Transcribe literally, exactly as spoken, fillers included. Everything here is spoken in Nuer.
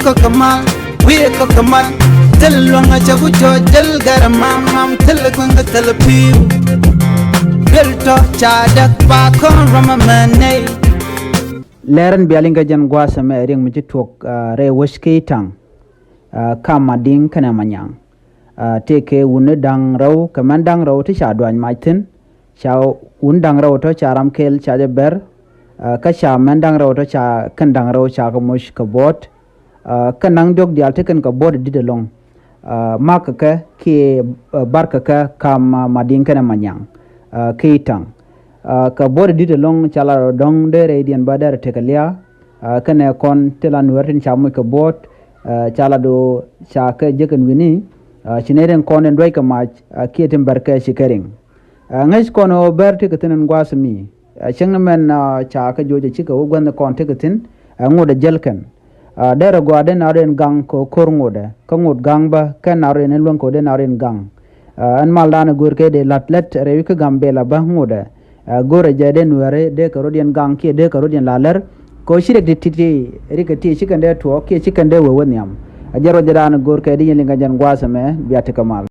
Kɔk kɛ mal, wi̱i̱ kɔk kɛ mal. Thil luäŋ a cɛ ku cɔ jäl gɛr mam mam, thil kueŋ kɛ thil pi̱i̱u. Duel tɔ ca däk ba kɔn rɔm ɛmɛ nɛy. Lɛr in bia liŋ kɛ jɛn gua̱a̱th ɛmɛ riɛŋ mi ci tuɔk, ah, rɛy wäc ki taŋ, ah, kam Madiŋ kɛnɛ Manyaŋ. Ah, tëëkɛ wutni da̱ŋ rɛw kɛ mɛn da̱ŋ rɛw ti ca duany mac thi̱n. Ca wutni da̱ŋ rɛw tɔ ca ram kɛl ca jɛ bɛr. Ah, kä ca mɛn da̱ŋ rɛw tɔ ca kɛn da̱ŋ rɛw ca kɛ moc kɛ buɔt. Ah, kä naŋ diɔ̱k diaal ti kɛn kɛ buɔt di̱t ɛlɔ̱ŋ. Ah, mak kɛ kɛ kiɛ, ah, bar kɛ kɛ kam, ah, Madiŋ kɛnɛ Manyaŋ, ah, ki taŋ. Ah, kɛ buɔt di̱t ɛlɔ̱ŋ ca la rɔ dɔ̱ŋ dee rɛydiɛn bä dee rɔ tekɛ lia̱a̱. Ah, kɛnɛ kɔn ti la Nuɛr tin ca moc kɛ buɔt, ah, ca la do ca kɛ jek ɛn wi̱ni. Ah, ci nɛy tin kɔn in duec kɛ mac, ah, kiɛ tin bɛr kɛ ci kɛ riŋ. Ah, ŋäc kɔn ɣöö bɛr tekɛ thi̱n ɛn gua̱a̱th mi. Ah, cäŋ ni mɛn, ah, ca kɛ joc a cikɛ wä gua̱th ni kɔn tekɛ thi̱n, ah, ŋot a jäl kɛn. Ah, derɛ gɔaa dee na rɔ in gaŋ kɛ ko̱r ŋotdɛ, kä ŋot gaŋ bä kɛn na rɔ in luäŋ kɛ dee na rɔ in gaŋ. Ah, ɛn maldan a go̱o̱r kɛ dee la̱t lät rɛy wi̱c kä Gambɛla bä ŋotdɛ. Ah, go̱o̱rɛ jɛ dee Nuɛɛri dee kɛ rɔ̱diɛn gaŋ kiɛ dee kɛ rɔ̱diɛn la lär. Kɛ ɣöö ci riɛk ti ti ti, rikɛ ti ci kɛn dee tuɔɔk kiɛ ci kɛn dee wee wä nhiam. A jɛ ruɔc jɛ dan a go̱o̱r kɛ dee yɛn liŋ kɛ jɛn gua̱a̱th ɛmɛ, bia tekɛ mal.